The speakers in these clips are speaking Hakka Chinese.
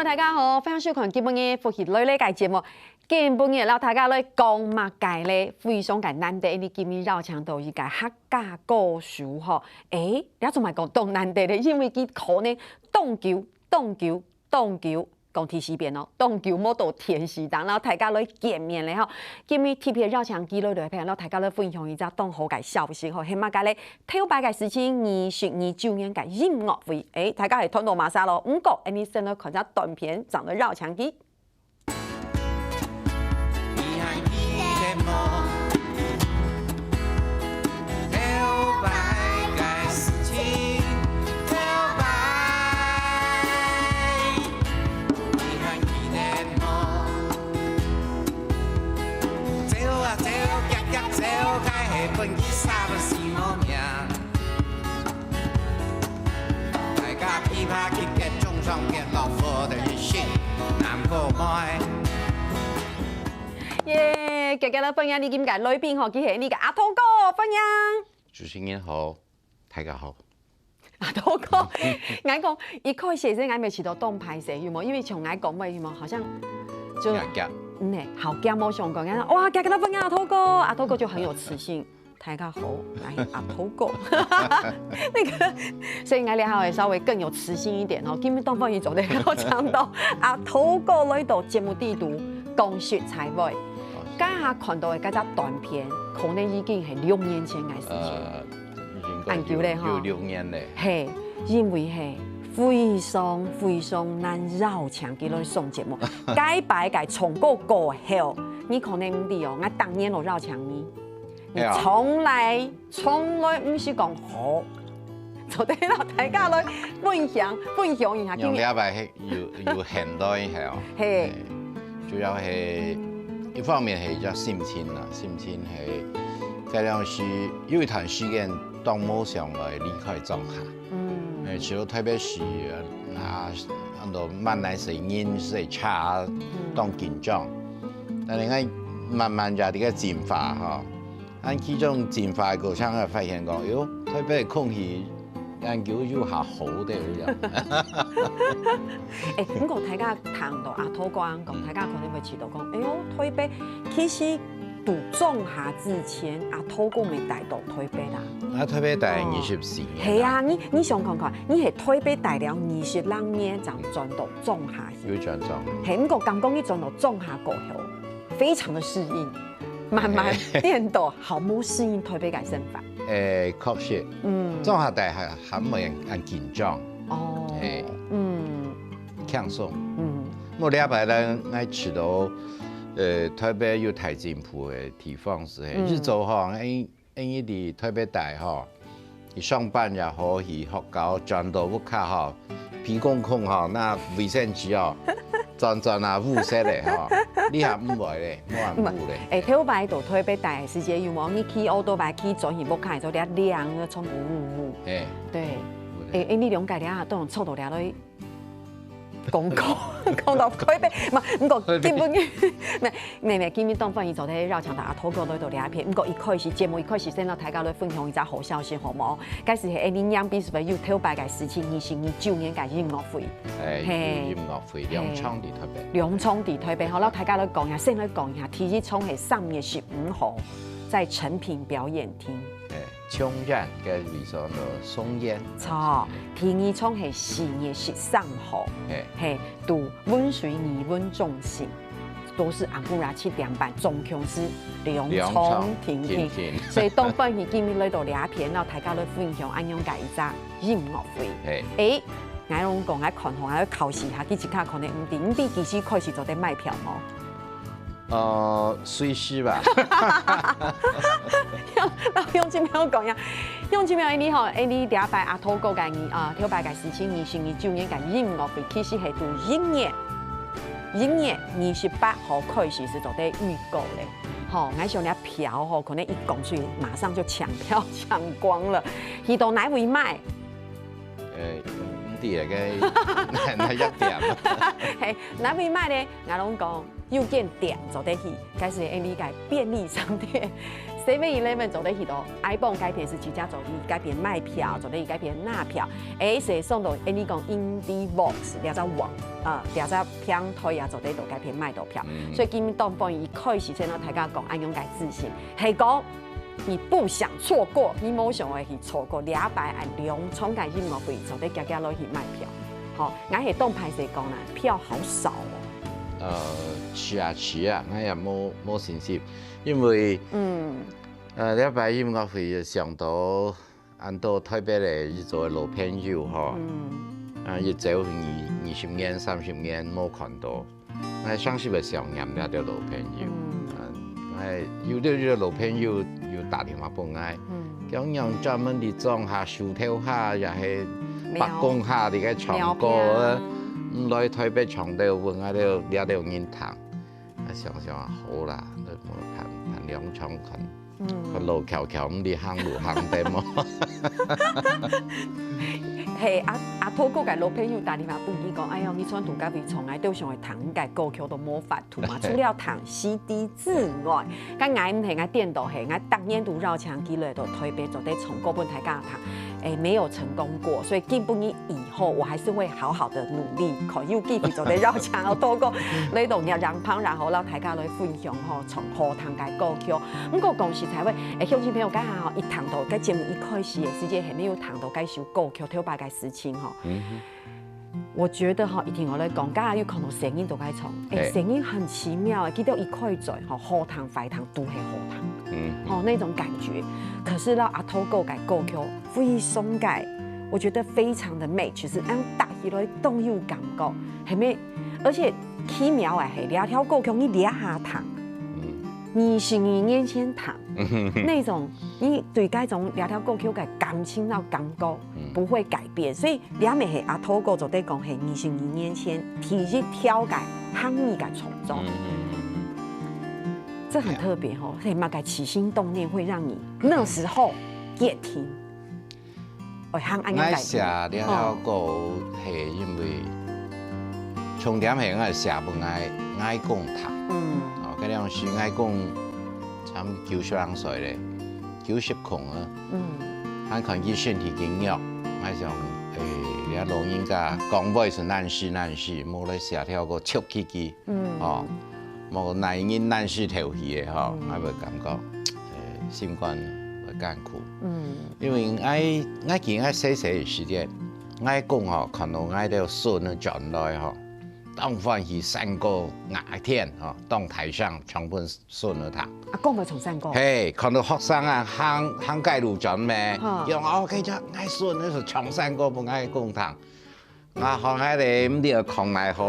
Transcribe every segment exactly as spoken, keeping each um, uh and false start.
大家好，歡迎收看今晡日福氣來了个節目。今晡日摎大家來講麼个咧？非常个難得，因為今日邀請到一个客家歌手吼。誒，這做麼个講當難得咧？因為佢可能當久、當久、當久，講第四遍哦，當久無到電視頂，摎大家來見面咧吼。今日特別邀請佢來，來陪摎大家來分享一隻當好个消息吼，係麼个咧？頭擺个事情，二十二週年个音樂會，誒，大家係看到麼儕咯？毋過，𫣆俚先來看隻短片，正來邀請佢。 耶，今日个來賓吼，佢係𫣆俚个阿土哥，歡迎。主持人好，大家好。阿土哥，𠊎講一開始係𠊎乜試著當歹勢，有無？因為像𠊎講話，有無？好像就，嗯，好驚無相干。哇，今日个來賓阿土哥，阿土哥就很有磁性。 大家好，𠊎係阿土哥。那個，所以𠊎這下會稍微更有磁性一點哦。今日當歡喜做得邀請到阿土哥來到節目裡肚講實在話。這下看到个這隻短片，可能已經係六年前个事情。呃，已經恁久咧吼。有六年咧。係，因為係非常非常難邀請佢來上節目。該擺个唱歌過後，你可能毋知哦，𠊎逐年都邀請你。 你從來從來毋識講好，做得摎大家來分享分享一下。用這擺係有有很多一下哦。係，主要係一方面係一隻心情啦，心情係，該當時有一段時間當無想來離開莊下。嗯，誒，除了特別係啊，恁多慢來時人時差，當緊張。但係𠊎慢慢就這個進化吼。 恁其中進化个過程，發現講，喲，台北个空氣恁久又較好兜樣。誒，毋過大家聽到阿土哥恁講，大家可能會試著講，哎喲，台北其實在莊下之前，阿土哥乜戴到台北啦。啊，台北戴二十四年。係啊，你你想看看，你係台北戴了二十零年，正轉到莊下去。又轉莊。係，毋過感覺你轉到莊下過後，非常的適應。 慢慢變到好無適應台北个生活。誒，確實，嗯，莊下戴還還無恁緊張，哦，誒，嗯，輕鬆，嗯，無這擺呢，𠊎試著，呃，台北有大進步个地方係，嗯，日早吼，𠊎𠊎一直台北戴吼， 一上班也好，去學校轉到屋下吼，鼻空空吼，該衛生紙哦，轉轉啊烏色个吼，這下毋會咧，無恁烏咧。誒，頭擺到台北戴个時節，有無？你騎奧多拜騎轉去屋下，就這涼个，全部烏烏。誒，對，誒誒，你兩個這下都用臭到這來 講講講到台北，毋，毋過今晡日，毋毋毋，今晡日當歡喜做得邀請到阿土哥來到這片。毋過一開始節目一開始，先摎大家來分享一隻好消息，好無？該係𫣆俚Young Beast有頭擺个事情，二十二週年个音樂會。誒，嘿，有音樂會，兩場佇台北。兩場佇台北，好，摎大家來講一下，先來講一下，第一場係三月十五號，在誠品表演廳。誒，松菸个位所个松菸。著，第二場係四月十三號。誒， 嘿，在文水藝文中心，都是暗晡夜七點半，總共係兩場定定。兩場定定。所以當歡喜今日來到這片，摎大家來分享恁樣个一隻音樂會。嘿。誒，𠊎摎你講，𠊎看吼，𠊎考試下，佢自家可能毋知，毋知幾時開始做得賣票無？ 呃，隨時吧。摎鄉親朋友講呀，鄉親朋友，你吼，誒，你第一擺阿土哥个你啊，頭擺个事情，二十二週年个音樂會，其實係對一月，一月二十八號開始係做得預購咧。吼，𠊎想你票吼，可能一講出去，馬上就搶票搶光了。去到哪位買？誒，毋知个，哪哪一點？嘿，哪位買咧？𠊎摎你講。有間店做得去，該係𠊎俚个便利商店，Seven Eleven做得去到，iPhone該片係直接做得去該片買票，做得去該片拿票。誒，係送到𠊎俚講IndieVox這隻網，啊，這隻平台也做得到該片買到票。所以今當歡迎一開始先同大家講恁樣个資訊，係講 你不想錯過，你無想愛去錯過，這擺恁兩場个音樂會，做得遽遽來去買票。吼，𠊎係當歹勢講啦，票好少哦。呃，是啊，是啊，𠊎也無，無信心，因為，嗯，呃，這擺音樂會想到恁多台北个一組个老朋友吼，嗯，啊，一走二，二十年、三十年無看到， 𠊎常時會想念這兜老朋友。嗯，𠊎有兜，有兜老朋友有打電話分𠊎，嗯，講仰專門佇莊下、樹頭下，也係伯公下，佇該唱歌啊，嗯，來台北唱兜，分𠊎兜這兜人聽。𠊎想想啊，好啦，𠊎辦，辦兩場看，嗯，看老翹翹，毋知行路行得無。係，阿，阿頭哥个老朋友打電話分你講，哎喲，你穿到該位唱，𠊎都想愛聽你个歌曲都無法度嘛，除了聽CD之外，該𠊎毋係，𠊎顛倒係，𠊎逐年都邀請佢來到台北做得唱歌分大家聽，誒，沒有成功過，所以今晡日以後，我還是會好好的努力，看有機會做得邀請阿頭哥來到陽光，然後讓大家來分享吼，唱好聽个歌曲。毋過講實在話，誒，鄉親朋友，剛才吼，一談到該節目一開始个時間，還沒有談到該首歌曲頭擺个事情吼。嗯哼。 我覺得哈，一定要來講，剛才有看到聲音都在唱，哎，嘿，聲音很奇妙哎，佢兜一開嘴吼，好聽壞聽都係好聽，嗯，吼，那種感覺。可是呢，阿頭哥个歌曲非常个，我覺得非常的 match，是恁樣搭起來當有感覺，係無？而且奇妙哎，嘿，這條歌曲你這下聽，嗯，二十二年前聽，那種你對該種這條歌曲个感情到感覺，嗯，不會改變，所以 這乜係阿頭哥做得講係二十二年前第一條个客語个創作。嗯，嗯，嗯，嗯。這很特別吼，係麼个起心動念會讓你那時候決定，會行恁樣改變？𠊎寫這條歌係因為重點係𠊎寫分𠊎，𠊎公聽。嗯。哦，該當時𠊎公差毋多九十零歲咧，九十空啊。 嗯。還看佢身體經弱，𠊎想，誒，這老人家講話係難死難死，無來寫條歌祝佢佢，嗯，哦，無哪人難死頭去个吼，嗯，𠊎會感覺，誒，心肝會艱苦。嗯。因為𠊎，𠊎記得𠊎細細个時節，𠊎公吼，看到𠊎兜孫仔轉來吼，當歡喜，山歌野田吼，當大聲唱分 孫仔聽。阿公會唱山歌？嘿，看到學生啊，行，行街路轉咩，哈，講，哦，該隻𠊎孫仔係唱山歌分𠊎公聽。啊，學生咧，毋知講奈何，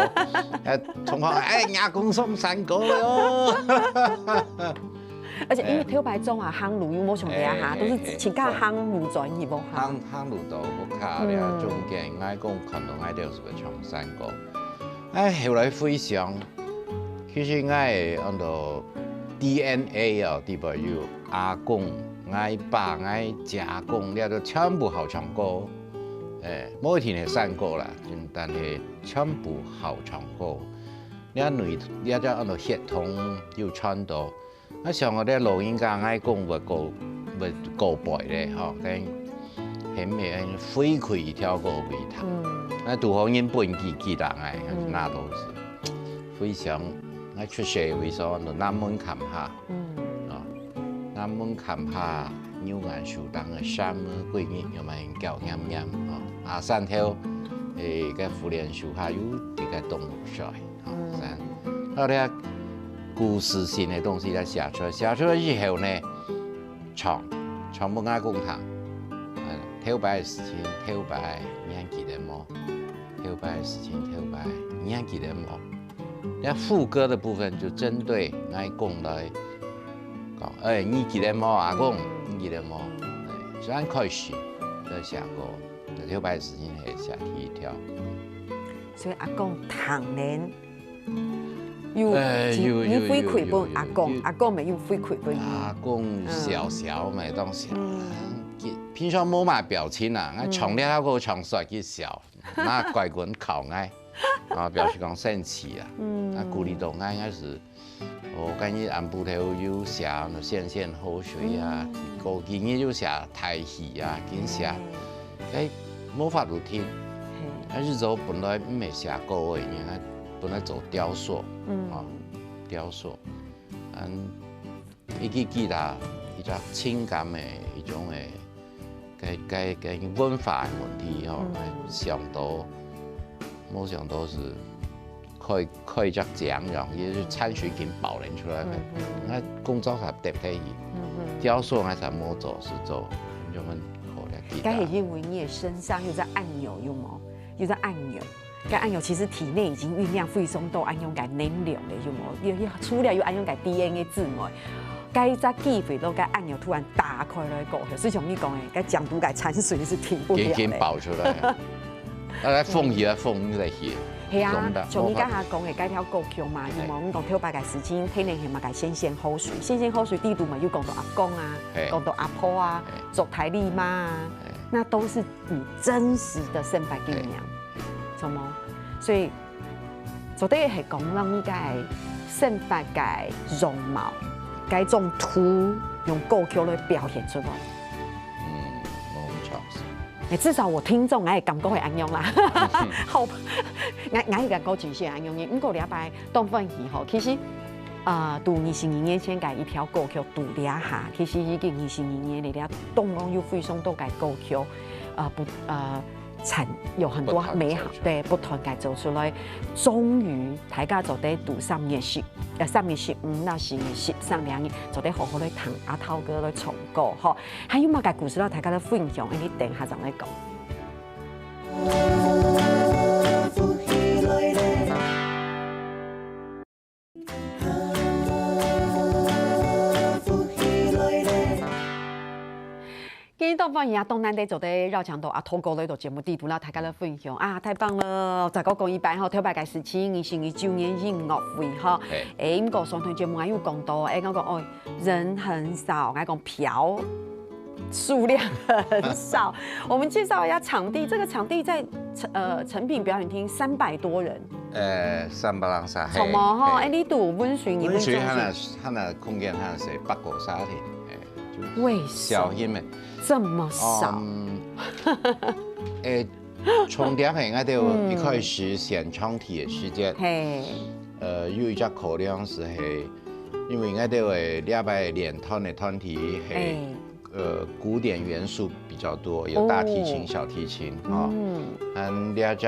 呃，同學，哎，阿公唱山歌喲。而且因為頭擺庄下行路又無像這下，嘿，都是自家行路轉去無哈。行，行路到屋下了，嗯，中間，𠊎公看到𠊎兜係會唱山歌。哎，後來回想， 其實𠊎个安到DNA哦，裡背有阿公、𠊎爸、𠊎姐公，這兜全部好唱歌。誒，無一定係山歌啦，但係全部好唱歌。這內，這隻安到血統有傳到。𠊎想𠊎兜老人家，𠊎公會告，會告白咧，吼，跟，很美，很回饋一條歌給他。嗯。那拄好人分佢，佢人愛，嗯，那都是。 非常，𠊎出世位所安到南門崁下，嗯，哦，南門崁下牛眼樹頂个山姆桂林，有無人叫念念，哦，阿山頭，誒，个福蓮樹下有一個動物水，哦，嗯，山。後來故事性个東西來寫出來，寫出來以後呢，唱，唱分𠊎公聽，呃，頭擺个事情，頭擺，你還記得無？頭擺个事情，頭擺，你還記得無？ 那副歌的部分就針對𠊎公來講，哎，你記得無，阿公，你記得無？哎，所以開始來寫歌，就頭擺个事情係寫第一條。所以阿公聽了，有，哎，有，有，你回饋分阿公，有，有，有。阿公乜有回饋分你。阿公小小嘛，當時，嗯。平常無麼表情啊，𠊎唱了歌唱煞佢笑。 那乖棍考𠊎。啊，表示講生氣啊。嗯。啊，鼓勵到𠊎，𠊎係，哦，今日暗晡頭有寫線線河水啊，嗯。過幾日有寫大雨啊，緊寫，嗯。該無法度停。嘿。啊，日頭本來毋係寫歌个，因為本來做雕塑，嗯。啊，雕塑，嗯。 一支吉他，一隻情感个一種个，个，个，个文化个問題吼，嗯。想到，無想到係開，開一隻獎，然後也係產水緊爆冷出來个。嗯，嗯。該工作才得忒去，嗯，嗯。雕塑𠊎才無做，係做，就很可憐吉他。該係因為你个身上有隻按鈕，有無？有隻按鈕。 該恁樣其實體內已經醞釀非常多恁樣个能量了，有無？有，有，除了有恁樣个D N A之外，該隻機會，該恁樣突然打開來過後，就像你講个，該江都个產水是停不了的。緊緊爆出來啊！啊，來封起來，封來去。係啊，像你剛才講个該條歌曲嘛，有無？嘿。你講頭擺个事情，可能係麼个線線河水，線線河水底肚嘛，有講到阿公啊，嘿。講到阿婆啊，嘿。竹大姨媽啊，嘿。那都是 你真實个生活經驗，嘿。著無？所以，做得係講，讓你个生活个容貌，該種圖用歌曲來表現出來。嗯，無錯。欸，至少𠊎聽眾，𠊎个感覺係恁樣啦。好，𠊎，𠊎个感覺真係恁樣个。毋過這擺當歡喜吼，其實，呃，在二十二年前个一條歌曲，在這下，其實已經二十二年了，當中有非常多个歌曲，呃，不，呃， 產，有很多美好，不斷个走出來。對，不斷个走出來。終於，大家做得在三月十，呃，三月十五到四月十三兩日，做得好好來聽阿頭哥來唱歌吼。還有麼个故事摎大家來分享，𠊎等下正來講。 今日當歡喜啊，當難得做得邀請到阿頭哥來到節目底肚，摎大家來分享啊，太棒了！再過講一擺吼，頭擺个事情，二十二週年音樂會吼。嘿。欸，毋過上段節目也有講到，欸，𠊎講，哦，人很少，𠊎講票數量很少。我們介紹一下場地，這個場地在，呃，誠品表演廳三百多人。呃，三百零三，嘿，著無吼？嘿。欸，你在文水，你們中心。文水佢个，佢个空間，佢个係八個沙坪，嘿。 為什麼小型个。這麼少？嗯，欸，重點係𠊎兜一開始選場地个時間，嗯。嘿。呃，有一隻考量係，係因為𠊎兜个這擺練團个團體係，欸。呃，古典元素比較多，有大提琴、哦。小提琴，哦。嗯。嗯，這隻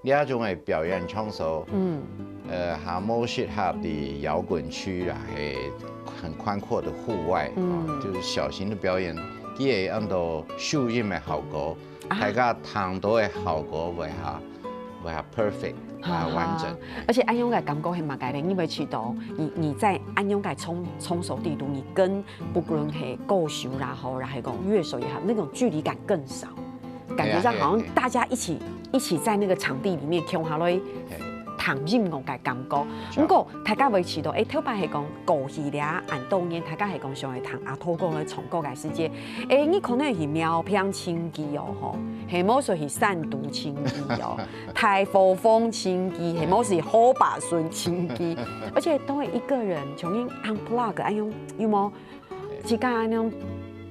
這種个表演場所，嗯。呃，還無適合在搖滾區啦，係很寬闊的戶外，嗯。啊，就是小型的表演，佢會恁多收音个效果，啊。大家聽到个效果會較，會較perfect，會較完整。哈哈。而且恁樣个感覺係麼个呢？你會知道，你，你在恁樣个場，場所底肚，你跟不論係歌手也好，還係講樂手也好，那種距離感更少。 感覺上好像大家一起，嘿啊，嘿啊，嘿啊。一起在那個場地裡面共下來，嘿。談音樂个感覺。是啊。毋過大家會知道，欸，頭擺係講過去了恁多年，大家係講想愛聽阿頭哥來唱歌个時節，欸，你可能去苗坪尋佢哦，吼，係無就去三菟尋佢哦，大湖峰尋佢，係無就去河壩脣尋佢，而且都會一個人，像恁unplug恁樣，有無？ 自家恁樣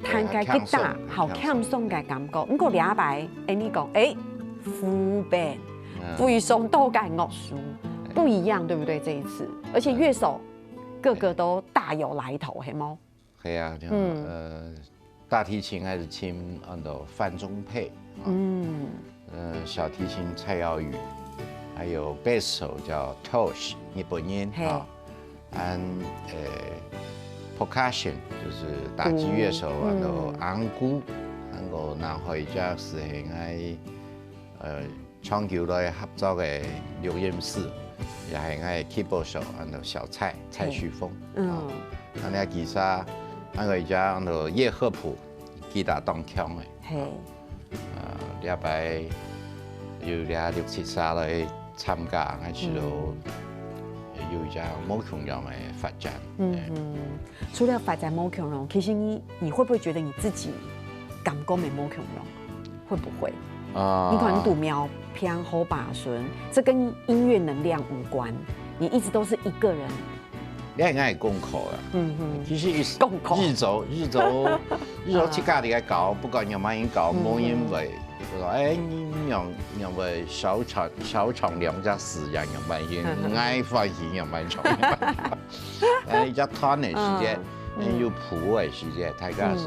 彈个吉他，對啊，好輕鬆，好輕鬆个感覺。毋過這擺，欸，你講，欸，full band，嗯。非常多个樂手，對。不一樣，對不對？這一次，而且樂手個個都大有來頭，係無？係啊，就，嗯。呃，大提琴還係請，安到范仲沛，啊。嗯。 呃，小提琴蔡耀宇，還有貝斯手叫Tosh，日本人，嘿。啊，還，呃，percussion，就是打擊樂手，嗯，安到，嗯。安古，安到南海一隻係𠊎，呃，長久來合作个錄音師，也係𠊎keyboard手，安到小蔡，蔡旭峰，嘿。嗯。啊，安到吉他，安到一隻安到葉赫普，吉他當強个。嘿。 啊，這擺有這六七儕來參加，𠊎試著，嗯。有一隻無共樣个發展。嗯，嗯。除了發展無共樣，其實你，你會不會覺得你自己感覺也無共樣？會不會？啊，你可能堵苗片好把孙，这跟音乐能量无关，你一直都是一个人。你应该讲过啦。嗯哼，其实一讲过日走日走日走自家个搞，不管有没有搞，没因为，我说哎，你让让我少唱少唱两只诗呀，有没有？爱欢喜有没有唱？哎，一只弹的时间，有谱的时间，大家是。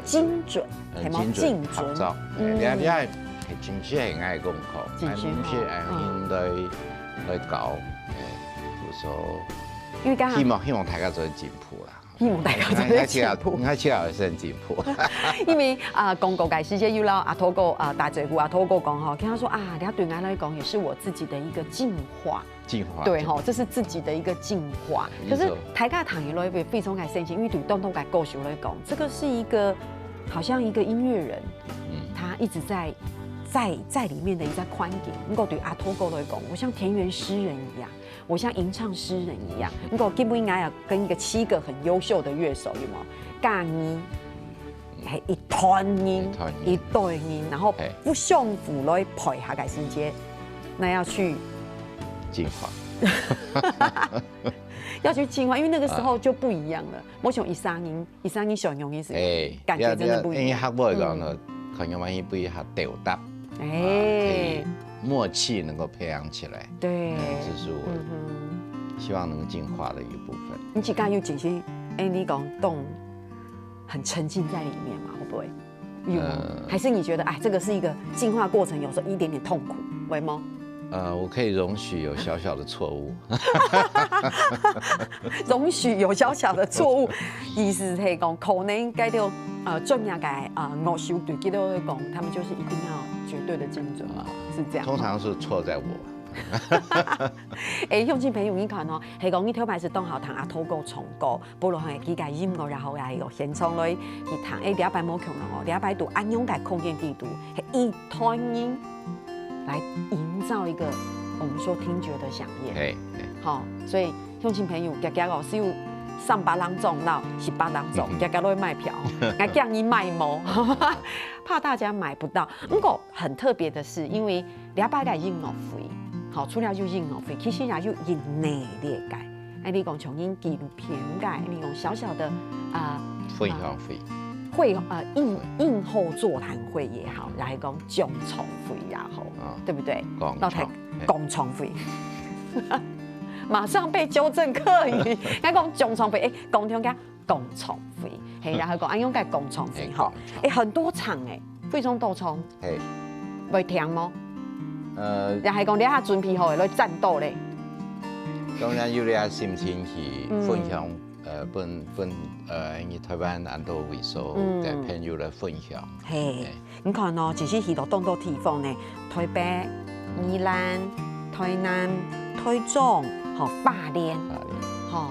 精准，很精准，合作，你你係真係很愛功課，真係愛用來來搞，誒，所以，因為剛好希望希望大家做得進步啦，希望大家做得進步，應該係要先進步，因為啊，廣告个時間又摎阿頭哥啊打嘴鼓，阿頭哥講吼，跟他說啊，這對我來講也是我自己的一個進化。 進化。對吼，這是自己的一個進化。可是大家聽起來會非常个神奇，因為對當多个歌手來講，這個是一個好像一個音樂人，他一直在在在裡面的一個環境。如果對阿頭哥來講，我像田園詩人一樣，我像吟唱詩人一樣。如果今天應該要跟一個七個很優秀的樂手，有沒有？干你。 係一團人，一堆人，然後不相互來配合个時節，那要去進化，要去進化，因為那個時候就不一樣了。我想一三年，一三年小牛意思，哎，感覺真的不一樣。因為客語講呢，可能萬一不一下鬥搭，哎，默契能夠培養起來，對，這是我希望能夠進化的一部分。你自家有進行，哎，你講動。 很沉浸在裡面嘛，會不會？有嗎？還是你覺得，哎，這個是一個進化過程，有時候一點點痛苦，會嗎？呃，我可以容許有小小的錯誤。容許有小小的錯誤，意思係講，可能該條呃專業个呃樂手對佢兜講，他們就是一定要絕對的精準嘛，是這樣。通常是錯在我。哎，鄉親朋友，你看哦，係講你頭擺係當好聽阿頭哥唱歌， 不論係佢个音樂也好，也係現場來去聽，哎，這擺無共樣哦，這擺在恁樣个空間底肚，係一團人來營造一個我們說聽覺的饗宴。嘿，好，所以鄉親朋友，遽遽哦，係有三百人中，摎十八人中，遽遽來買票，𠊎建議買無，怕大家買不到。不過很特別的是，因為這擺个音樂會，好，除了有音樂會，其實也有一系列个。 哎，你講像恁紀錄片个，你講小小的啊，分享會，會呃映映後座談會也好，來講講唱會也好，對不對？講唱，講唱會，馬上被糾正客語，應該講講唱會，哎，講聽个講唱會，嘿，然後講哎用个講唱會吼，哎，很多場哎，非常多場，嘿，會聽無？ 呃，也係講你下準備好來戰鬥咧。當然有這心情去分享，呃，分分呃，你台灣恁多位所个朋友來分享。嘿，你看哦，其實去到當多地方呢，台北、宜蘭、台南、台中，吼，花蓮，花蓮，吼，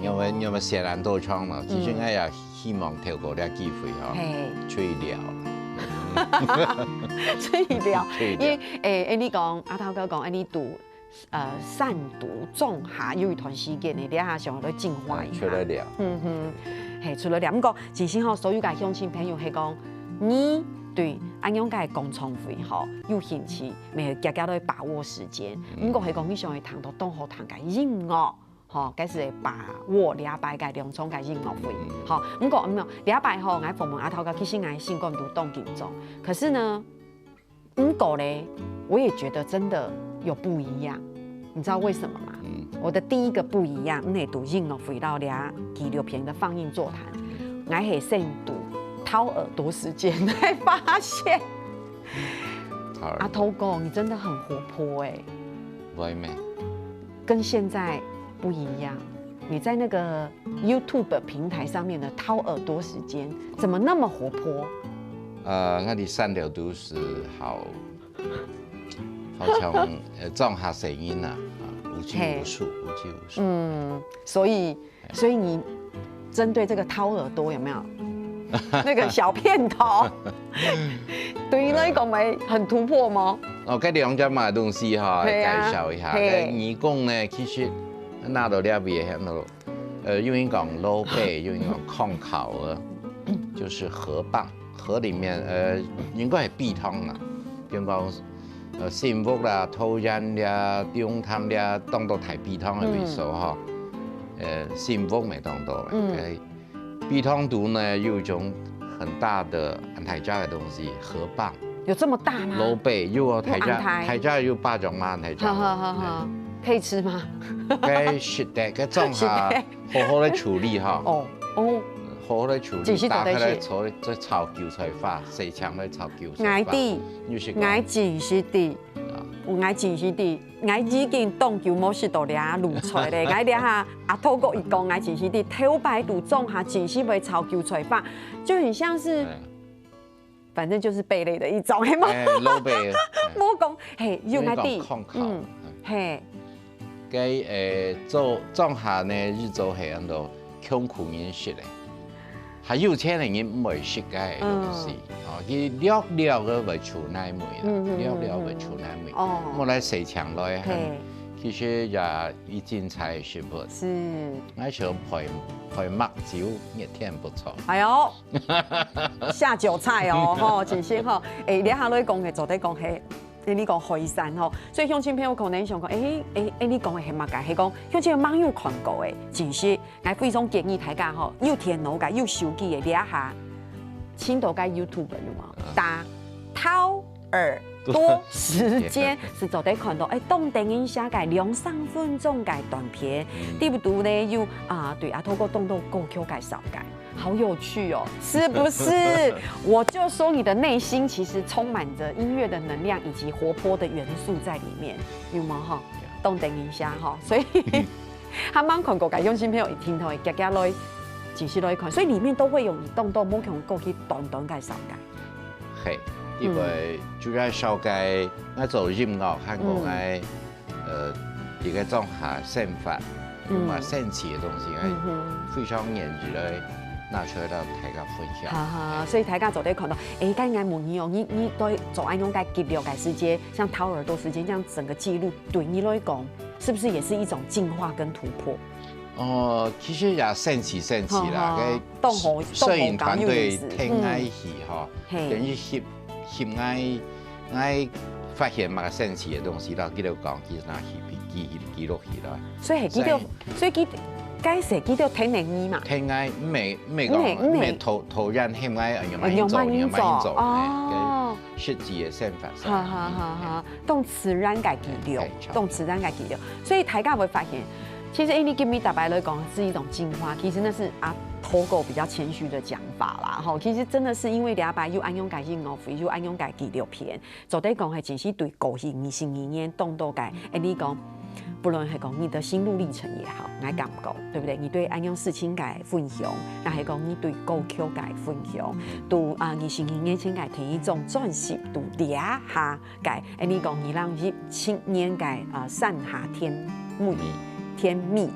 因為因為寫恁多場嘛，其實我也希望透過這機會哈，嘿，去聊。去聊，因為誒誒，你講阿頭哥講，誒，你讀呃三讀中下有一段時間呢，你也想要進化一下，出來聊，嗯哼，嘿，出來聊。毋過其實吼，所有个鄉親朋友係講，你對恁樣个講唱會吼有興趣，乜遽遽來把握時間。毋過係講你想要聽到當好聽个音樂。 吼，該係把握這擺个兩場个音樂會，吼，毋過毋係，這擺吼，𠊎訪問阿頭哥，其實𠊎心肝肚當緊張。可是呢，毋過咧，我也覺得真的有不一樣。你知道為什麼嗎？我的第一個不一樣，毋係讀音樂會到這紀錄片的放映座談，𠊎係先讀掏耳朵時間才發現。阿頭哥，你真的很活潑哎。 會咩？跟現在不一樣。你在那個YouTube平台上面的掏耳朵時間，怎麼那麼活潑？呃，我的三條都市好，好像呃，種下聲音啊，啊，無拘無束，無拘無束。嗯，所以，所以你針對這個掏耳朵有沒有那個小片頭？對於那一種沒很突破嗎？哦，該兩隻嘛東西哈，介紹一下。該耳公呢，其實拿到這位很多，呃，有人講老伯，有人講空口啊，就是河蚌。河裡面，呃，應該係陂塘啦，比如講，呃，新屋啦、桃園啦、中潭啦，當多大陂塘个位所吼，呃，新屋乜當多个。嗯。欸，陂塘肚呢，有一種很大的恁大隻个東西，河蚌。有這麼大嗎？老陂有哦，有恁大。大隻，大隻有巴掌馬恁大隻。好好好好，可以吃嗎？該食得，該種下，食得。好好个處理哈。哦哦，好好个處理，正式做得食。打開來炒，再炒韭菜花，洗淨來炒韭菜花。𠊎知，你有食過？𠊎正式知，啊。𠊎正式知。 𠊎已經當久無食到這路菜咧。𠊎這下阿土哥一講，𠊎真係知頭擺肚種下真係會炒韭菜花，就很像是，哎。反正就是貝類的一種，係嗎？哎，老貝，哎。無講，嘿，有𠊎知，有一種空口，嗯，嗯。嘿。該，呃，做，種下呢，日做係安到 窮苦人食个，還有錢个人毋會食个東西。嗯。哦，佢略略个會出泥味啦，嗯，嗯，略略个會出泥味。嗯，嗯。哦。莫來洗淨來，嘿。其實也已經在食物。是。𠊎想配，配麥酒，一點不錯。哎喲，下酒菜哦，吼，真係吼。欸，這下來講个，做得講，嘿， 欸，你講海產吼，所以鄉親朋友可能想講，欸，欸，欸，你講个係麼个？係講鄉親朋友吂有看過个，其實𠊎非常建議大家吼，有電腦个、有手機个，這下，尋到个YouTube有無？嗯。打掏耳朵時間，係做得看到，欸，當得人惜个兩三分鐘个短片，嗯。對不對呢？有啊，對啊，透過動作夠Q个少个。 好有趣哦，是不是？我就說你的內心其實充滿著音樂的能量以及活潑的元素在裡面，有無吼？當得人惜吼，所以還吂看過个鄉親朋友一定會遽遽來，繼續來看，所以裡面都會有你動動摸熊過去短短个紹介。係，因為主要紹介，𠊎做音樂，還有𠊎 呃，一個種下生活，嗯。有麼神奇个東西，嗯哼。非常願意來拿出來同大家分享。哈哈，所以大家做得看到，欸，剛剛問你哦，你，你對做恁樣个記錄个時間，像掏耳朵時間，這樣整個記錄對你來講，是不是也是一種進化跟突破？哦，其實也神奇神奇啦，哈哈。該當好，攝影團隊當好講有意思。聽𠊎去吼，嗯。嘿。等於翕 翕𠊎，𠊎發現麼个神奇个東西，然後佢就講，佢拿去記，記，記錄起來。所以係佢就，所以，所以佢，該時佢就聽等你嘛。聽𠊎，毋係，毋係講，毋係，毋係。毋係導，導演喊𠊎，哎，仰般做，哎，仰般做，仰般做，哦。哎，該實際个生活上。好，好，好，好，當自然个記錄，哎，哎，當自然个記錄。所以大家會發現，其實，哎，你今日逐擺來講是一種進化，其實那是阿土哥比較謙虛的講法啦，吼。其實真的是因為這擺有恁樣个音樂會，有恁樣个紀錄片， 做得講係真係對過去二十二年當多个，哎，你講，不論係講你的心路歷程也好，𠊎感覺，對不對？你對恁樣事情个分享，也係講你對歌曲个分享，對啊，二十二年前个第一張專輯，對這下个，哎，你講二零一七年个啊，山下甜蜜，甜蜜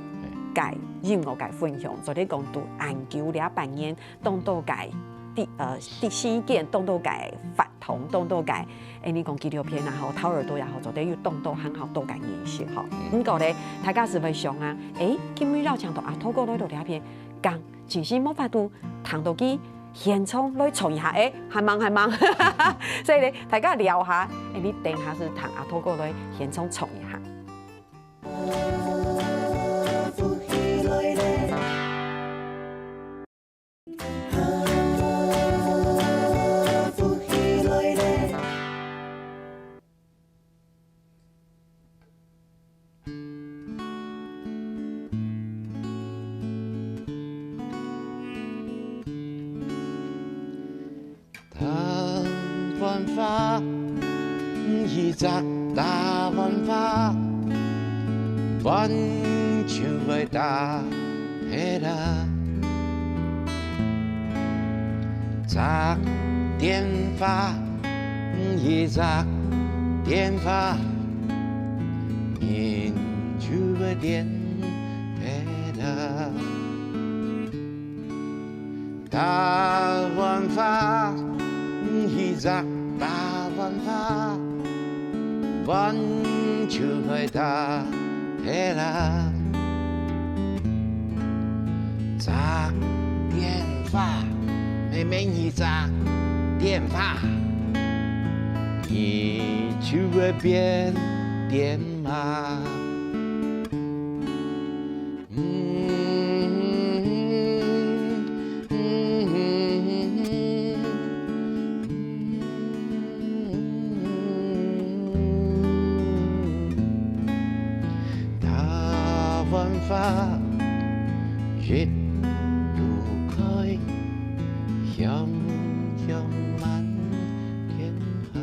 个音樂个分享，做得講對恁久這半年當多个第呃第四件當多个發 同當多个，哎，你講紀錄片也好，掏耳朵也好，做得有當多很好多个認識吼。嗯。毋過咧，大家係會想啊，哎，今日邀請到阿土哥來到這片，講真係無法度聽到佢現場來唱一下，哎，還吂還吂。所以咧，大家尞下，哎，你等下係聽阿土哥來現場唱一下。 大灣花，一隻大灣花，彎就會打忒啦。隻電話，一隻電話，人就會電忒啦。 大灣花，一隻大灣花，彎就會打忒啦。隻電話，明明一隻電話，你就會變電話。大碗花一路開，香香滿天下。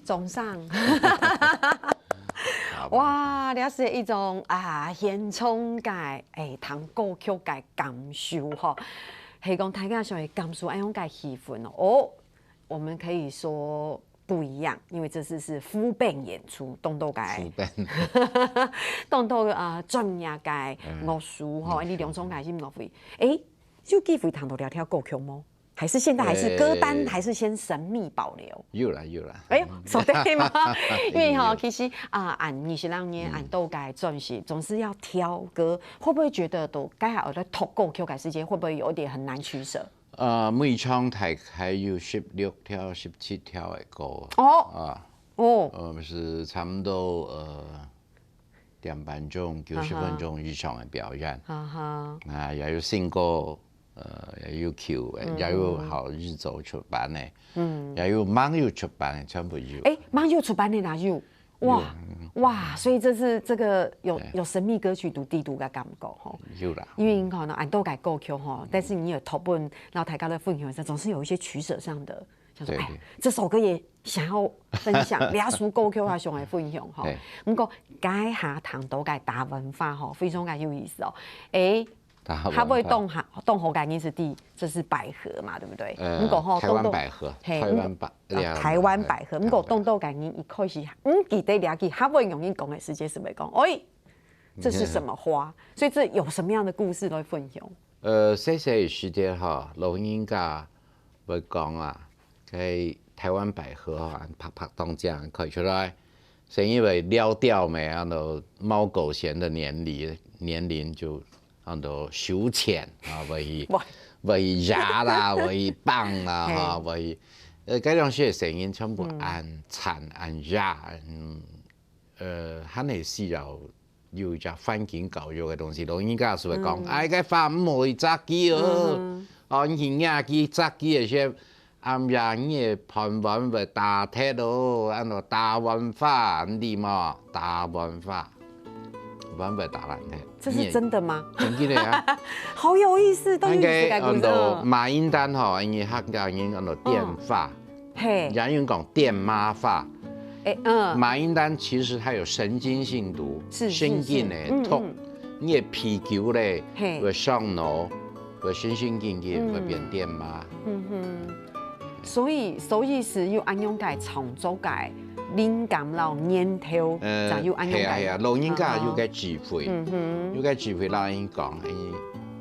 掌聲。哇，這係一種啊，現場个，欸，聽歌曲个感受吼。係講大家想要感受恁樣个氣氛哦。哦，我們可以說不一樣，因為這次是副band演出，當多个，副band。當多个，呃，專業个樂手吼，嗯。你兩種个音樂會，欸，有機會聽到這條歌曲無？ 還是現在還是歌單，呃，還是先神秘保留？有啦，有啦。哎喲，嗯。說得對嗎？因為哈，有，有。其實啊，恁二十六年，嗯。恁多个專輯，總是要挑歌，會不會覺得都該下有在挑歌曲个時間，會不會有一點很難取捨？呃，每場大概有十六條、十七條个歌。哦。啊。哦。呃，係差不多，呃，點半鐘、九十分鐘以上个表演。哈哈。啊，也有新歌，呃，也有舊个，嗯，也有好日走出版个，嗯。也有吂有出版个，全部有。欸，吂有出版个哪有？哇，有，嗯。哇，所以這是這個有，對。有神秘歌曲獨特个感覺吼。有啦。因為你可能恁多个歌曲吼，但是你有討論，然後大家的分享，總是有一些取捨上的，想說，對，哎，對。這首歌也想要分享，這首歌曲也想來分享吼。對。不過，該下聽到个大碗花吼，非常个有意思哦。欸，大碗花。客話當好，當好个意思，第一，這是百合嘛，對不對？呃，不過吼，台灣百合，嘿，台灣百，呃，台灣百合。不過當多个人一開始，嗯，記得了解，客話容易講个時間係會講，哎，這是什麼花？所以這有什麼樣的故事都會分享？呃，細細个時節哈，老人家會講啊，該台灣百合哈，白白當正開出來， 係因為老鳥咩，恁樣貓狗嫌的年齡，年齡就恁樣收錢啊，會去，會去壓啦，會去放啦，哈，會去，呃，該種个聲音全部恁慘恁壓，嗯，呃，還係需要有一隻環境教育个東西，老人家係會講，哎，該花毋好去摘佢哦，哦，你去壓佢，摘佢个時， 暗夜你个飯碗會打忒哦，恁樣大碗花，你知無？大碗花，碗會打爛忒。這是真的嗎？真个啊。好有意思，都有意思个故事。恁樣馬英丹吼，因為客家人恁樣電話，嘿。也有人講電媽話。欸，嗯。馬英丹其實它有神經性毒，是，是，神經的毒，是。嗯，嗯。你个皮球咧，嘿。會上腦，會神神經經，會變電媽。嗯哼。 所以，所以係有恁樣个創作个靈感摎念頭，呃，正有恁樣个。係啊，係啊，老人家有个智慧，嗯哼。有个智慧摎人講，哎，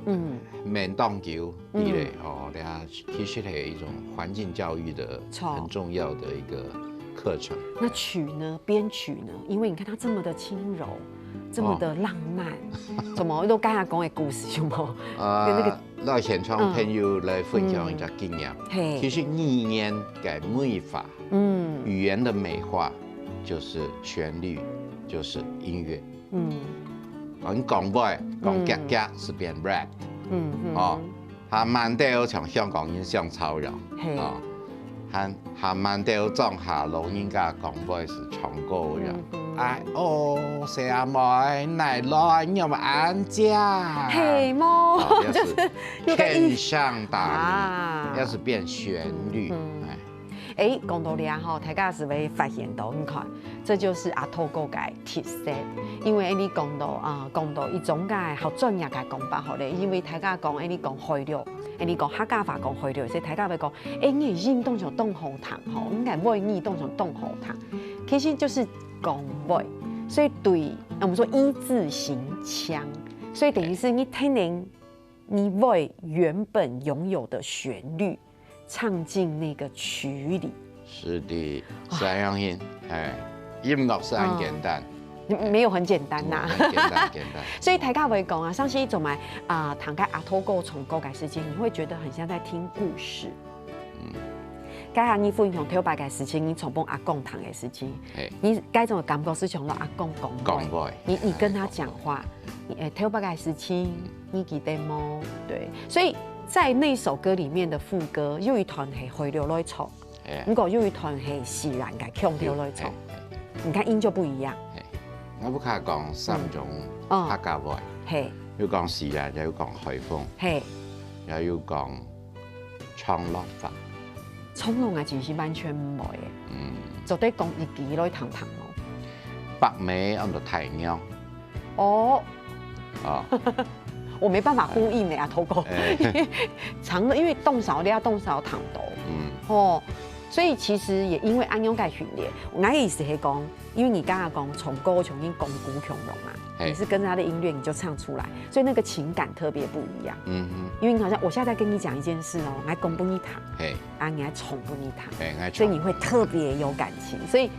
嗯。免當久，嗯。地雷，哦，對啊，其實係一種環境教育的很重要的一個課程。那曲呢？編曲呢？因為你看它這麼的輕柔，這麼的浪漫，哦。怎麼都剛剛講的故事，有沒有？啊，跟那個 摎現場朋友來分享一隻經驗。嗯。嘿。其實語言个美化，嗯。語言的美化就是旋律，就是音樂。嗯。啊，你講話，講遽遽係變rap。嗯，嗯。哦，還慢兜像香港人像潮人。嘿。哦，還，還慢兜裝下老人家講話係唱歌樣。嗯，嗯。哎哦，細阿妹，來來，你有無安家？嘿，無，哦，就是 又該一，天上打你，啊。要是變旋律，嗯，嗯。哎。誒，講到這吼，大家係會發現到，你看，這就是阿土哥个特色。因為你講到啊，講到一種个好專業个講法好咧，因為大家講，誒，你講海陸，誒，你講客家話講海陸，所以大家會講，誒，你个音當像當好聽吼，你个話語當像當好聽。其實就是講話，所以對，我們說一字形腔，所以等於是你聽人你話原本擁有的旋律，唱進那個曲裡。是的，係恁樣形，哎，音樂係恁簡單，没有很简单呐、很简单简单。所以大家會講啊，上次一種嘛啊，談開阿土哥唱歌个時間，你會覺得很像在聽故事。嗯，該下你分享頭擺个事情，你唱分阿公聽个事情，嘿，你該種感覺係像摎阿公講話。講話。你你跟他講話，你誒頭擺个事情，你記得無？對，所以在那首歌裡面的副歌，有一段係海陸來唱，哎，不過有一段係西蘭个腔調來唱，哎，你看音就不一樣。哎，我不卡講三種嗯客家話，嘿，又講西蘭，又講海豐，嘿，也有講長樂話。長樂啊，真係完全毋會誒，嗯，做得講一句來聽聽咯。北美安到太陽，哦，啊，我沒辦法呼應的啊，土哥。哎，長樂，因為當少你要當少聽到，嗯，哦，所以其實也因為恁樣个訓練，我的意思係講，因為你剛剛講唱歌像跟講古共樣嘛，嘿你是跟着他的音樂你就唱出來，所以那個情感特別不一樣。嗯哼，因為你好像我現在在跟你講一件事哦，我來講分你聽，嘿，啊，你來唱分你聽，嘿，愛所以你會特別有感情。所以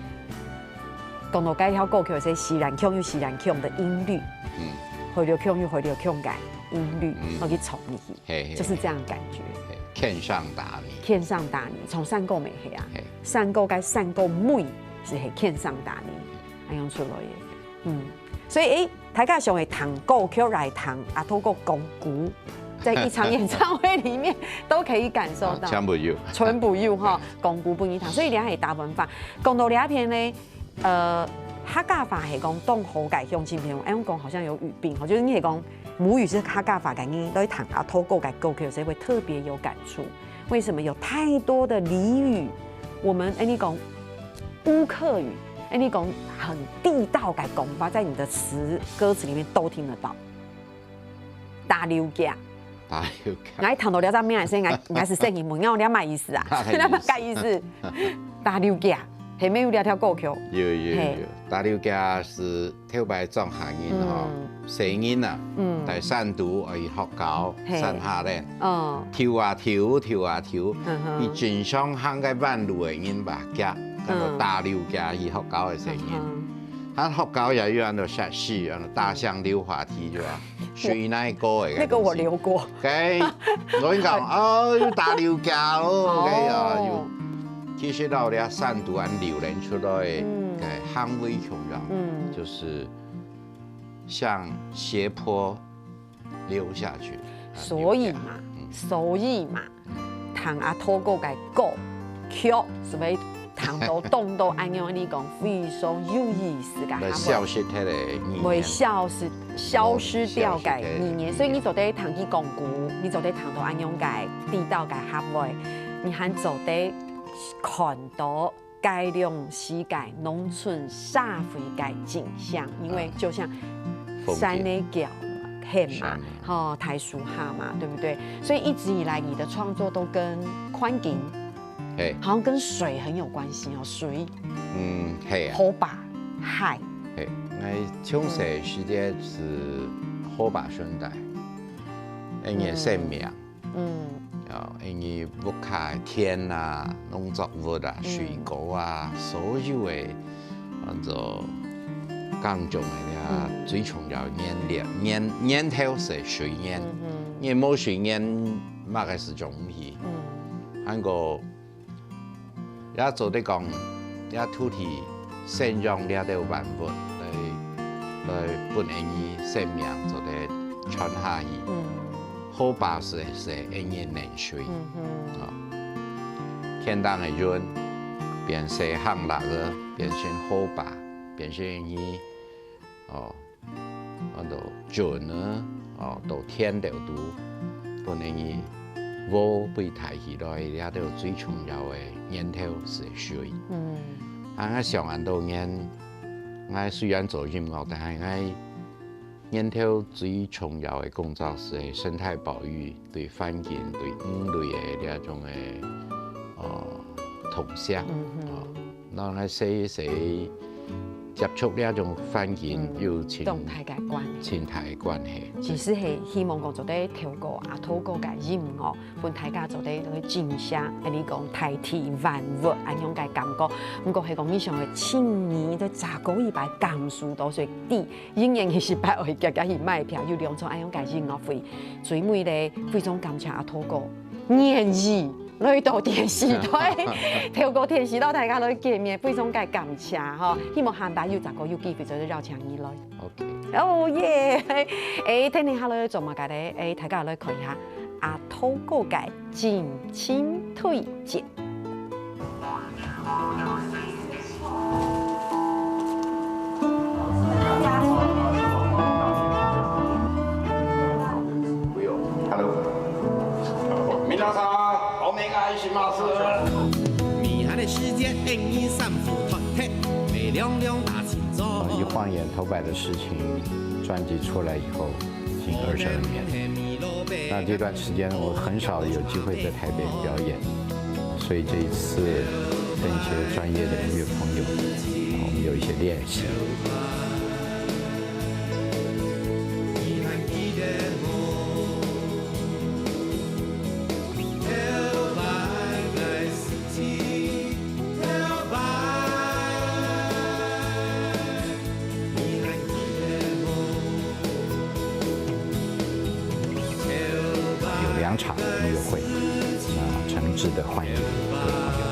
講到該條歌曲，有些西蘭腔有西蘭腔的音律，嗯，海陸腔有海陸腔个音律，嗯我去唱入去，嘿嘿，就是這樣的感覺。嘿，天上打你，天上打你，唱山歌乜係啊嘿，山歌該山歌妹係係天上打你，恁樣出來的。嗯，所以誒，大家想愛聽歌曲來聽，啊，透過講古，在一場演唱會裡面都可以感受到。全部有，全部有哈，講古分你聽，所以這係大文化。講到這片呢，呃，客家話係講當好个鄉親朋友，哎，講好像有語病哈，就是你係講母語是客家話个，你都會聽啊，透過个歌曲，所以會特別有感觸。為什麼？有太多的俚語，我們哎你講烏客語，哎你講很地道个講法，在你的詞歌詞裡面都聽得到。打溜架，打溜架。𠊎聽到這隻名个時，𠊎𠊎係細人問，𠊎這麼意思啊？那個意思那麼个意思？打溜架，係無有這條歌曲？有有嘿有，打溜架係頭擺莊下人吼，細人啊，在山肚愛學校，山下咧，嗯，跳啊跳，跳啊跳，嗯哼佢正常行个彎路个人吧，夾，叫做打溜架去學校个細人。嗯佢學校也有安到設施，安到大象溜滑梯，對吧？水泥溝个。那個我溜過。該，我跟你講，哦，有打溜架咯，該啊，哦有。其實到這山肚恁流連出來，嗯个行為共樣，嗯就是向斜坡溜下去。啊所以嘛，所以嘛，聽阿土哥个歌曲，係會聽到當多恁樣你講非常有意思个客話。來消失忒个語言。會消失消失掉个語言，所以你做得聽佢講古，你做得聽到恁樣个地道个客話，你還做得看到該量時个農村社會个景象，因為就像風景山个腳嘛，係嘛山，吼，大樹下嘛，對不對？所以一直以來你的創作都跟環境，嘿，好像跟水很有關係哦，水、嗯，嘿啊。河壩、海，嘿，𠊎從細時節係河壩順帶，因為生命，嗯啊，因為屋下个田啊、農作物啊、水果啊，所有个安到耕種个啊，最重要个原料，源源頭係水源，嗯因為無水源，麼个事種毋起。嗯還過也做得講，這土地生養這兜萬物來來分𠊎生命做得傳下去。嗯河壩係係𠊎个奶水，嗯哼哦，天頂个雲變細坑壢仔，變成河壩，變成你，哦，安到圳仔，哦，到田頭肚，分𠊎 禾分大起來，這兜最重要个源頭係水。嗯。啊，𠊎想恁多年，𠊎雖然做音樂，但係𠊎源頭最重要个工作係生態保育，對環境、對魚類个這種个，呃，痛惜。嗯哼。哦，那𠊎細細接觸這種環境，嗯，有盡，當大个關係。盡大个關係。其實係希望講做得透過阿土哥个音樂，分大家做得來靜下，恁呢講大地萬物恁樣个感覺。毋過係講你想愛親耳在再過一擺感受到，所以第 一年二十八會遽遽去買票，有兩場恁樣个音樂會。最尾咧，非常感謝阿土哥願意來到電視台，透過電視摎大家來見面，非常个感謝吼。希望下擺有再過有機會再邀請你來。OK。哦耶！誒，等一下來做麼个咧？誒，大家來看一下阿土哥个 盡情推薦。不用。Hello。皆さん、お願いします。米飯的時間，一二三四，托忒，每兩兩打清楚。一晃眼，头摆的事情，专辑出来以后，已经二十二年。那这段时间，我很少有机会在台北表演，所以这一次跟一些专业的音乐朋友，我们有一些练习。有两场音乐会，那诚挚的欢迎各位朋友。